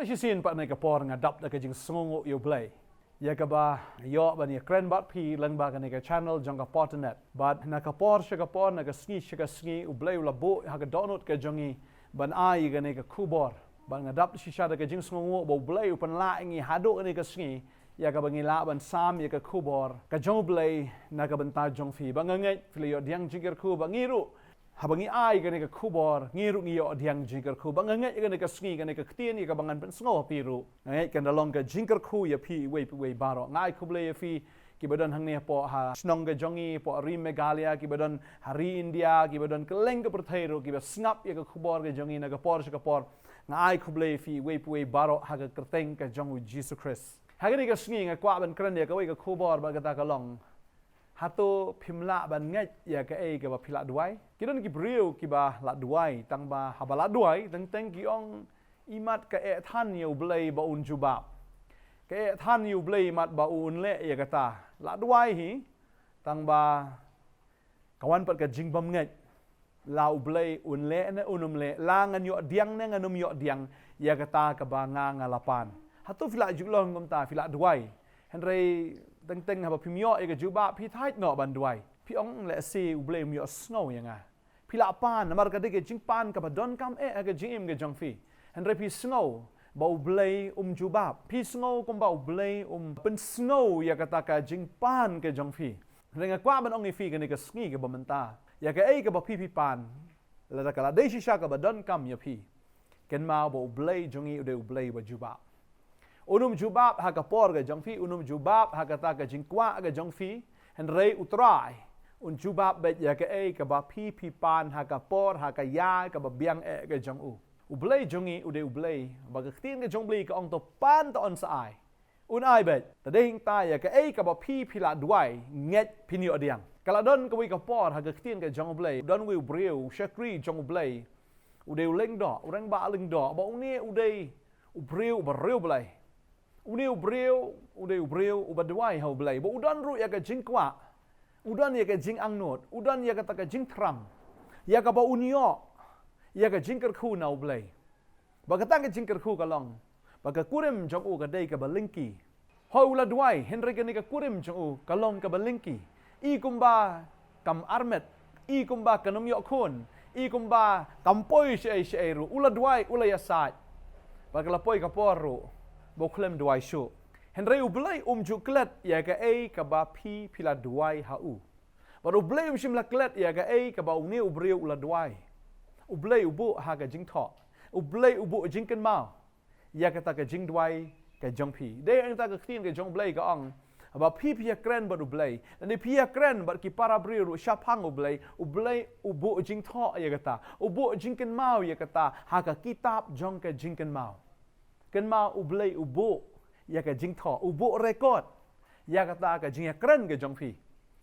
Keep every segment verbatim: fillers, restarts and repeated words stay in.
Shisien pat ha kane ka por nga dap da ka jingsngewnguh ïa U Blei ïa kaba nga ïoh ban ïakren bad phi lyngba kane ka channel jong ka Potternet. Bad na ka por sha ka por, na ka sngi sha ka sngi, U Blei u la buh ha ka dohnud ka jong ngi ban ai ïa kane ka khubor. Bad nga dap shisha da ka jingsngewnguh ba U Blei u pynlah ïa ngi haduh kane ka sngi ïa kaba ngi lah ban sam ïa ka khubor ka jong U Blei na ka bynta jong phi. Ba nga ngeit phi la ïoh pdiang jingkyrkhu, ba ngi ruh haba ngi ai kane ka khubor, ngi ruh ngi ïoh pdiang jingkyrkhu. Ba nga ngeit ïa kane ka sngi, kane ka ktien ïa kaba ngan pynsngew ha phi ruh, nga ngeit kan da long ka jingkyrkhu ïa phi iwei pa iwei baroh. Nga ai khublei ïa phi kiba don hangne hapoh ha shnong ka jong ngi, hapoh ri Meghalaya, kiba don ha ri India, kiba don kylleng ka pyrthei ruh, kiba sngap ïa ka khubor ka jong ngi na ka por sha ka por. Nga ai khublei ïa phi iwei pa iwei baroh ha ka kyrteng ka jong U Jisu Khrist. Ha kane ka sngi nga kwah ban kren ïa kawei ka khubor bad kata ka long: Hato phim lah ban ngeit ïa kaei kaba phi la duwai? Ki don ki briew kiba la duwai, tangba haba la duwai teng teng ki ong, imat ka eh than ïa U Blei ba un jubab. Ka eh than ïa U Blei imat ba un leh ïa kata. La duwai hi, tangba ka wan pat ka jingbymngeit. La U Blei un leh ne un ym leh, la ngan ïoh pdiang ne ngan ym ïoh pdiang ïa kata kaba nga nga la pan. Hato phi la ju long kumta, phi la duwai, hynrei teng teng haba phim ïoh ïa ka jubab, phi thait noh ban duwai. Phi ong, lehse U Blei um ïohsngew ïa nga. Phi la pan, namar ka dei ka jingpan kaba donkam eh ha ka jingim ka jong phi. Hynrei phi sngew ba U Blei um jubab. Phi sngew kumba U Blei um pynsngew ïa kata ka jingpan ka jong phi. Hynrei nga kwah ban ong ïa phi kane ka sngi kaba mynta, ïa kaei kaba phi phi pan, lada ka la dei shisha kaba donkam ïa phi, kynmaw ba U Blei jong ngi u dei U Blei uba jubab. Un ym jubab ha ka por ka jong phi, un ym jubab ha kata ka jingkwah ka jong phi, hynrei U Trai un jubab beit ïa kaei kaba phi phi pan ha ka por, ha ka ïa kaba biang eh ka jong u. U Blei jong ngi u dei U Blei ba ka ktien ka jong U Blei ka ong, to pan, to yn sa ai. Un ai beit. Te dei hangta ïa kaei kaba phi phi la duwai, ngeit phin ïoh pdiang. Ka la don kawei ka por ha ka ktien ka jong U Blei, don uwei u briew, u shakri jong U Blei, u dei u lyngdoh, u rangbah lyngdoh, ba une u dei u briew uba riewblei. Une u briew u dei u briew uba duwai ha U Blei, ba u don ruh ïa ka jingkwah, u don ïa ka jingangnud, u don ïa kata ka jingthram, ïa kaba un ïoh ïa ka jingkyrkhu na U Blei. Ba kata ka jingkyrkhu ka long ba ka kurim jong u ka dei kaba lyngki. Hooid, u la duwai, hynrei kane ka kurim jong u ka long kaba lyngki. I kumba kam armet, i kumba kan ym ïoh khun, i kumba kam poi shaei shaei ruh, u la duwai, u la ïasaid. Bad ka la poi ka por ruh ba u khlem duwai shuh. Hynrei U Blei um ju klet ïa kaei kaba phi phi la duwai ha u. Bad U Blei um shym la klet ïa kaei kaba une u briew u la duwai. U Blei u buh ha ka jingthoh. U Blei u buh jingkynmaw ïa kata ka jingduwai ka jong phi. Dei hangta ka ktien ka jong U Blei ka ong, haba phi phi ïakren bad U Blei, lane phi ïakren bad ki para briew ruh shaphang U Blei, U Blei u buh jingthoh ïa kata, u buh jingkynmaw ïa kata ha ka kitab jong ka jingkynmaw. Kynmaw, U Blei u buh ïa ka jingthoh, u buh record ïa kata ka jingïakren ka jong phi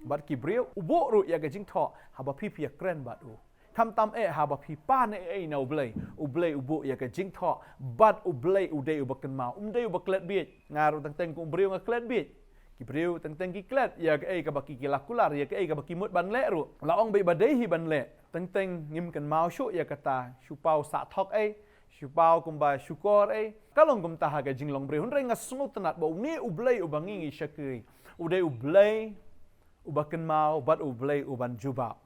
bad ki briew. U buh ruh ïa ka jingthoh haba phi phi ïakren bad u. Khamtam eh haba phi pan ei ei na U Blei, U Blei u buh ïa ka jingthoh, bad U Blei u dei uba kynmaw, um dei uba klet bieit. Nga ruh teng teng kum u briew nga klet bieit. Ki briew teng teng ki klet ïa kaei kaba ki ki la kular, ïa kaei kaba ki mut ban leh ruh. La ong beit ba dei hi ban leh, teng teng ngim kynmaw shuh ïa kata, shu paw sah thok ei, shu paw kumba shukor ei. Ka long kumta ha ka jinglong briew. Hynrei nga sngewtynnat ba une U Blei uba ngi ngi shakri, u dei U Blei uba kynmaw bad U Blei uban jubab.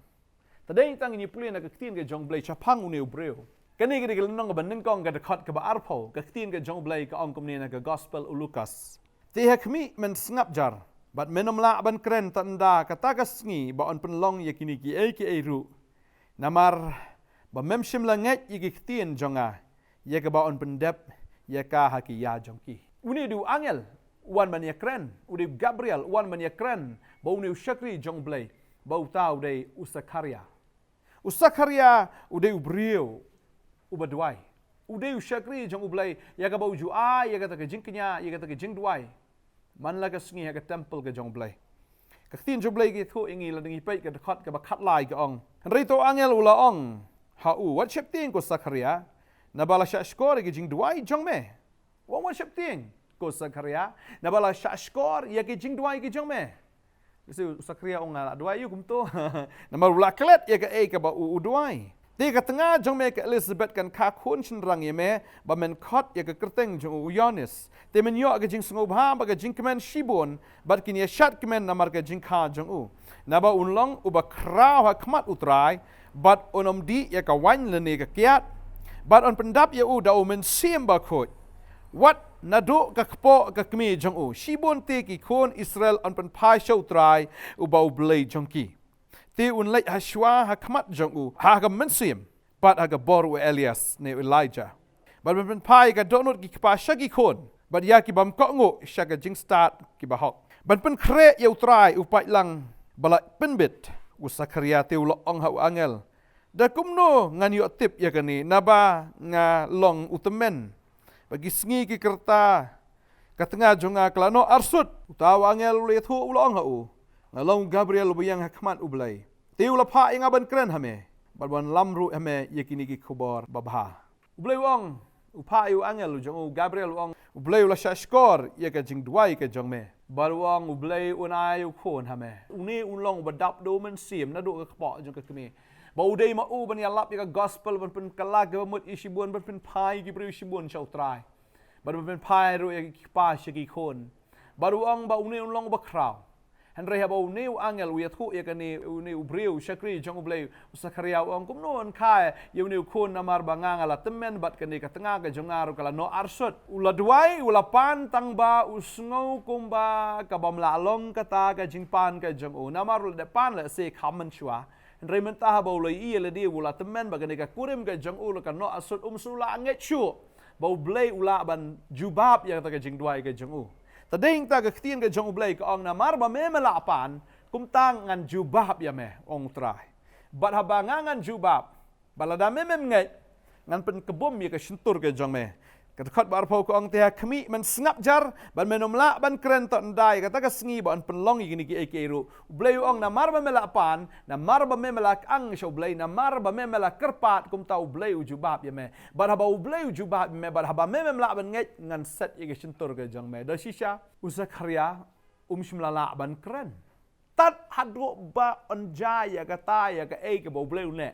Te dei tang ngin ïa pule na ka ktien ka jong U Blei shaphang une u briew. Kane ka dei ka lynnong kaba nyngkong, ka dkhot kaba arphew, ka ktien ka jong U Blei ka ong kumne na ka Gospel u Lukas: Te ha khmih, men sngap jar bad men ym lah ban kren tad ynda kata ka sngi ba yn pynlong ïa kine kiei kiei ruh. Namar ba mem shym la ngeit ïa ki ktien jong nga, ïa kaba yn pyndep ïa ka ha ki ïa jong ki. Une u dei u angel u wan ban ïakren, u dei u Gabriel u wan ban ïakren bad une u shakri jong U Blei, ba uta u dei u Sakharia. U Sakharia u dei u briew uba duwai. U dei u shakri jong U Blei, ïa kaba u ju ai ïa kata ka jingkñia, ïa kata ka jingduwai man la ka sngi ha ka temple ka jong U Blei. Ka ktien jong U Blei ka ïathuh ïa ngi, lada ngi peit ka dkhot kaba khatlai, ka ong: Hynrei uta u angel u la ong ha u: Wat sheptieng ko Sakharia, naba la shah shkor ïa ki jingduwai jong me. U ong: Wat sheptieng ko Sakharia, naba la shah shkor ïa ki jingduwai ki jong me. Lehse u Sakharia u ong: Nga la duwai aïu kumto? Namar u la klet ïa kaei kaba u u duwai. Te ka tnga jong me ka Elizabeth kan kha khun shynrang ïa me, ba men khot ïa ka kyrteng jong u Ïoannis. Te men ïoh ka jingsngewbha bad ka jingkmen shibun, bad kin ïa shad kmen namar ka jingkha jong u. Naba un long uba khraw ha khmat U Trai, bad un ym dih ïa ka waiñ lane ka kiad, bad yn pyndap ïa u da U Mynsiem Bakhuid. Wat naduh ka kpoh ka kmie jong u, shibun te ki khun Israel yn pynphai sha U Trai, uba U Blei jong ki. Te un leit ha shuwa ha khmat jong u ha ka mynsiem, bad ha ka bor u Elias ne u Elijah. Bad ban pynphai ka dohnud ki kpa sha ki khun, bad ïa ki bym kohnguh sha ka jingstad ki bahok. Ban pynkhreh ïa U Trai u paidlang ba la pynbit. U Sakharia te u la ong ha u angel, da kumno ngan ïoh tip ïa kane, naba nga long u tymmen? Ba ki sngi ki rta, ka tnga jong nga ka la noh arsut. Uta u angel u la ïathuh u la ong ha u, nga long u Gabriel uba ïeng ha khmat U Blei. Te u la phah ïa nga ban kren ha me, bad ban lam ruh ha me ïa kine ki khubor babha. U Blei u ong, u phah ïa u angel u jong u, Gabriel u ong, U Blei u la shahshkor ïa ka jingduwai ka jong me. Bad u ong, U Blei un ai u khun ha me. Une un long uba dap da U Mynsiem naduh ka kpoh jong ka kmie. Ba u dei ma u ban ïalap ïa ka gospel, ban pynkylla ka bamut ïa shibun, ban pynphai ïa ki briew shibun sha U Trai. Bad ban pynphai ruh ïa ki kpa sha ki khun. Bad u ong ba une un long uba khraw. Hynrei haba une u angel u ïathuh ïa kane, une u briew shakri jong U Blei, u Sakharia u ong, kumno yn kha ïa une u khun, namar ba nga nga la tymmen, bad kane ka tnga ka jong nga ruh ka la noh arsut. U la duwai, u la pan, tang ba u sngew kumba ka bym lah long kata ka jingpan ka jong u. Namar u la dep pan lehse kham mynshuwa. Hynrei mynta haba u la ïohi ïa lade ba u la tymmen, ba kane ka kurim ka jong u la ka noh arsut, um shu lah ngeit shuh ba U Blei u lah ban jubab ïa kata ka jingduwai ka jong u. Te dei hangta ka ktien ka jong U Blei ka ong, namar ba me me la pan, kumta ngan jubab ïa me, ong U Trai. Bad haba nga ngan jubab, bad lada me mem ngeit, ngan pynkbum ïa ka shyntur ka jong me. Ka dkhot ba arphew ka ong, te ha khmih men sngap jar, bad men ym lah ban kren to ynda ïa kata ka sngi ba yn pynlong ïa kine kiei kiei ruh. U Blei u ong, namar ba me la pan, namar ba me me la kang sha U Blei, namar ba me me la kyrpad, kumta U Blei u jubab ïa me. Bad haba U Blei u jubab ïa me, bad haba me mem lah ban ngeit, ngan set ïa ka shyntur ka jong me. Da shisha u Sakharia um shym la lah ban kren. Tad haduh ba yn jia ïa kata, ïa kaei kaba U Blei u leh.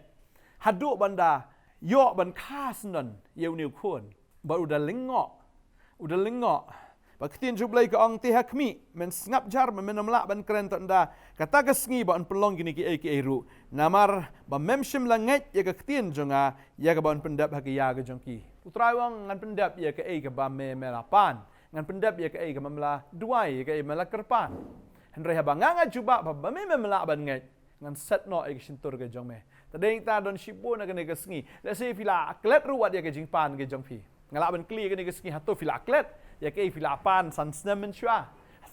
Haduh ban da ïoh ban kha syndon ïa une u khun. Bad u da lyngngoh. U da lyngngoh. Ba ka ktien jong U Blei ka ong, te ha khmih men sngap jar, ba men ym lah ban kren to ynda kata ka sngi ba yn pynlong kine kiei kiei ruh. Namar ba mem shym la ngeit ïa ka ktien jong nga, ïa kaba yn pyndep ha ka ïa ka jong ki. U Trai u ong, ngan pyndep ïa kaei kaba me me la pan. Ngan pyndep ïa kaei kaba me la duwai, ïa kaei me la kyrpad. Hynrei haba nga nga jubab, haba me mem lah ban ngeit, ngan set noh ïa ka shyntur ka jong me. Te dei hangta don shibun ha kane ka sngi. Lehse phi la klet ruh wat ïa ka jingpan ka jong phi. Nga lah ban kylli kane ka sngi, hato phi la klet ïa kaei phi la pan san snem mynshuwa?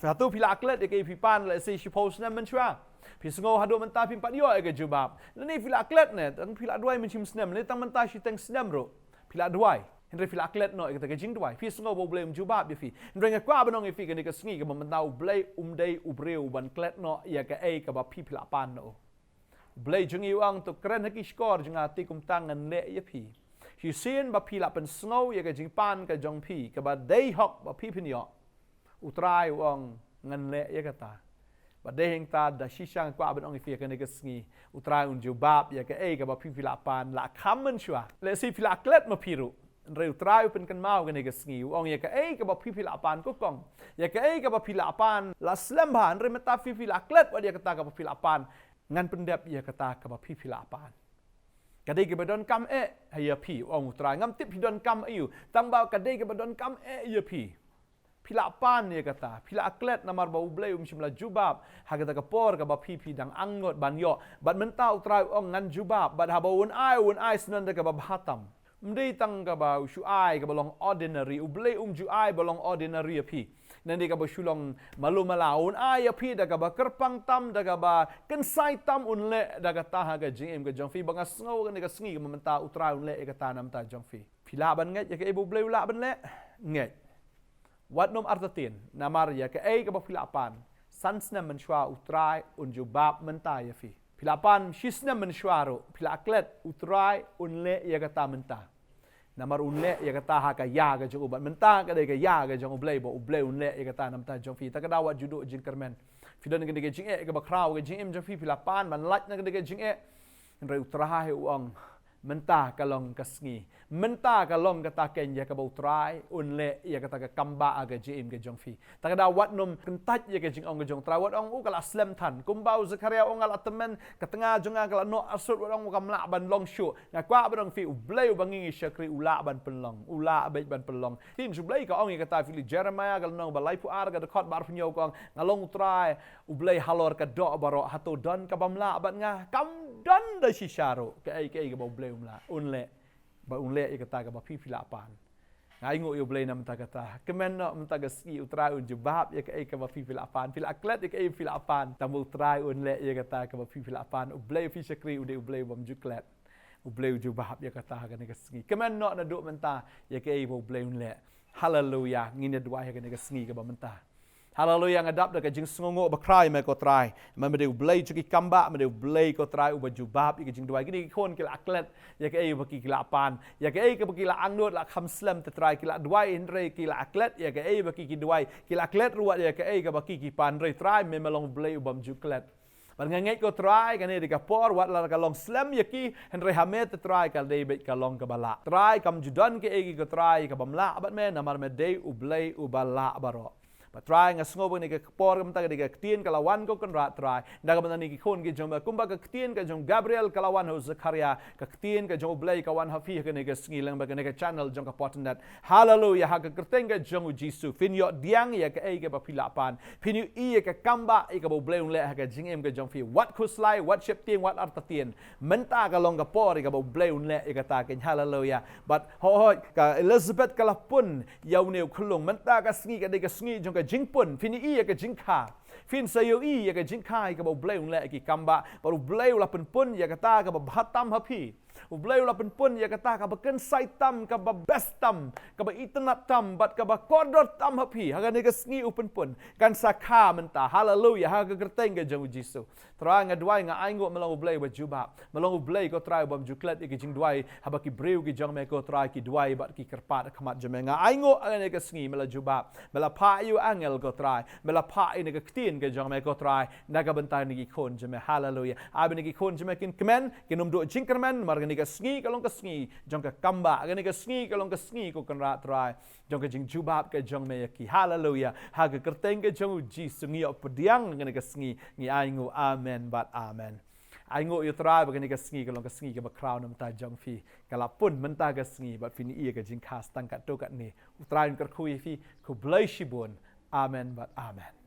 Hato phi la klet ïa kaei phi pan lehse shiphew snem mynshuwa? Phi sngew haduh mynta phim pat ïoh ïa ka jubab. Lane phi la klet ne, tang phi la duwai mynshisnem, lane tang mynta shiteng snem ruh phi la duwai. Hynrei phi la klet noh ïa kata ka jingduwai. Phi sngew ba U Blei um jubab ïa phi. Hynrei nga kwah ban ong ïa phi kane ka sngi, kaba mynta U Blei um dei u briew ban klet noh ïa kaei kaba phi phi la pan noh. U Blei jong ngi u ong, to kren ha ki shkor jong nga, te kumta ngan leh ïa phi. Shisien ba phi la pynsngew ïa ka jingpan ka jong phi, kaba dei hok ba phi phin ïoh. U Trai u ong, ngan leh ïa kata. Bad dei hangta da shisha nga kwah ban ong ïa phi ha kane ka sngi, U Trai un jubab ïa kaei kaba phi phi la pan, la kham mynshuwa. Lehse phi la klet ma phi ruh. Hynrei U Trai u pynkynmaw kane ka sngi, u ong, ïa kaei kaba phi phi la pan, ko kong, ïa kaei kaba phi la pan la slem bha, hynrei mynta phi phi la klet wat ïa kata kaba phi la pan. Ngan pyndep ïa kata kaba phi phi la pan. Ka dei kaba donkam eh ïa phi, u ong U Trai. Ngam tip phi donkam aïu, tang ba ka dei kaba donkam eh ïa phi. Phi la pan ïa kata, phi la klet, namar ba U Blei um shym la jubab ha kata ka por kaba phi phi dang angnud ban ïoh. Bad mynta U Trai u ong, ngan jubab. Bad haba un ai, un ai syndon da kaba bha tam. Ym dei tang kaba u shu ai kaba long ordinary. U Blei um ju ai ba long ordinary ïa phi. Nang dei kaba shu long malu mala, un ai ïa phi da kaba kyrpang tam, da kaba kynsai tam, un leh da kata ha ka jingim ka jong phi. Ba nga sngew kane ka sngi kaba mynta U Trai un leh ïa kata na bynta jong phi. Phi lah ban ngeit ïa kaei ba U Blei u lah ban leh? Ngeit. Wat nym artatien, namar ïa kaei kaba phi la pan, san snem mynshuwa U Trai un jubab mynta ïa phi. Phi la pan shi snem mynshuwa ruh, phi la klet, U Trai un leh ïa kata mynta. Namar un leh ïa kata ha ka ïa ka jong u, bad mynta ka dei ka ïa ka jong U Blei, ba U Blei un leh ïa kata na bynta jong phi. Ta ka daw wat ju duh jingkyrmen. Phi don kane ka jingeh kaba khraw ha ka jingim jong phi, phi la pan ban lait na kane ka jingeh. Hynrei U Trai u ong, Mynta ka long ka sngi. Mynta ka long kata keiñ ïa kaba U Trai un leh ïa kata ka kambah ha ka jingim ka jong phi. Ta ka daw wat nym kyntait ïa ka jingong ka jong U Trai, wat ong, u ka la slem than. Kumba u Zakaria ong, nga la tymmen, ka tnga jong nga ka la noh arsut, wat ong, u kam lah ban long shuh. Nga kwah ban ong phi, U Blei uba ngi ngi shakri u lah ban pynlong, u lah beit ban pynlong. Phin shu, U Blei ka ong ïa kata, phi leit Jeremaïah ka lynnong ba laiphew ar ka dkhot ba arphew hynñiew ka ong, nga long U Trai U Blei halor ka doh baroh, hato don ka bym lah bad nga? Kam don da shisha ruh. Kaei kaei kaba U Blei um lah, un leh, ba un leh ïa kata kaba phi phi lah pan. Nga ainguh ïa U Blei na mynta kata. Kmen noh mynta ka sngi U Trai un jubab ïa kaei kaba phi phi lah pan. Phi lah klet ïa kaei phi lah pan, tangba U Trai un leh ïa kata kaba phi phi lah pan. U Blei phi shakri u dei U Blei bym ju klet. U Blei u jubab ïa kata ha kane ka sngi. Kmen noh naduh mynta ïa kaei ba U Blei un leh. Haleluia. Ngin ïa duwai ha kane ka sngi kaba mynta. Haleluia, nga dap da ka jingsngewnguh bakhraw ïa me ko Trai. Me, me dei U Blei jong ki kambah, me dei U Blei ko Trai uba jubab ïa ki jingduwai. Kine ki khun ki la klet ïa kaei ba ki ki la pan, ïa kaei kaba ki la angnud la kham slem, te Trai, ki la duwai hynrei ki la klet ïa kaei ba ki ki duwai, ki la klet ruh wat ïa kaei kaba ki ki pan, hynrei Trai me, me long U Blei u bym ju klet. Bad nga ngeit ko Trai, kane dei ka por, wat la ka long slem ïa ki, hynrei ha me te Trai ka dei beit ka long kaba lah. Trai, kam ju don kaei kaei ko Trai ka bym lah bad me, namar me dei U Blei uba lah baroh. Bad Trai, nga sngew ba kane ka por, ka mynta ka dei ka ktien ka la wan ko Kynrad Trai, na ka bynta kine ki khun ki jong me, kumba ka ktien ka jong Gabriel ka la wan ha u Zakaria, ka ktien ka jong U Blei ka wan ha phi ha kane ka sngi lyngba kane ka channel jong ka Potternet. Haleluia, ha ka kyrteng ka jong U Jisu. Phin ïoh pdiang ïa kaei kaba phi lah pan. Phin ïohi ïa ka kambah ïa kaba U Blei un leh ha ka jingim ka jong phi. Wat khuslai, wat sheptieng, wat artatien. Mynta ka long ka por ïa kaba U Blei un leh ïa kata keiñ. Haleluia. Bad hooid, ka Elizabeth ka la pun ïa une u khyllung. Mynta ka sngi ka dei ka sngi jong ka jingpun. Phin ïohi ïa ka jingkha. Phin sa ïohi ïa ka jingkha ïa kaba U Blei un leh ïa ki kambah. Bad U Blei u la pynpun ïa kata kaba bha tam ha phi. U Blei u la pynpun ïa kata kaba kynsai tam, kaba best tam, kaba itynnad tam, bad kaba kordor tam ha phi. Ha kane ka sngi u pynpun. Kan sa kha mynta. Haleluia. Ha ka kyrteng ka jong U Jisu. Trai, nga duwai, nga ainguh me long U Blei uba jubab. Me long U Blei ko Trai u bym ju klet ïa ki jingduwai haba ki briew ki jong me ko Trai ki duwai bad ki kyrpad ha khmat jong me. Nga ainguh ha kane ka sngi me la jubab. Me la phah ïa u angel ko Trai. Me la phah ïa kane ka ktien ka jong me ko Trai na ka bynta kine ki khun jong me. Haleluia. Ai ba kine ki khun jong me kin kmen, kin ym duh jingkyrmen, namar kane ka sngi ka long ka sngi jong ka kambah, kane ka sngi ka long ka sngi ko Kynrad Trai jong ka jingjubab ka jong me ïa ki. Haleluia. Ha ka kyrteng ka jong U Jisu ngi ïoh pdiang kane ka sngi, ngi ainguh. Amen bad amen. Ainguh ïa U Trai ba kane ka sngi ka long ka sngi kaba khraw na ka bynta jong phi. Ka la pun mynta ka sngi bad phin ïohi ïa ka jingkha tang katto katne. U Trai un kyrkhu ïa phi. Khublei shibun. Amen bad amen.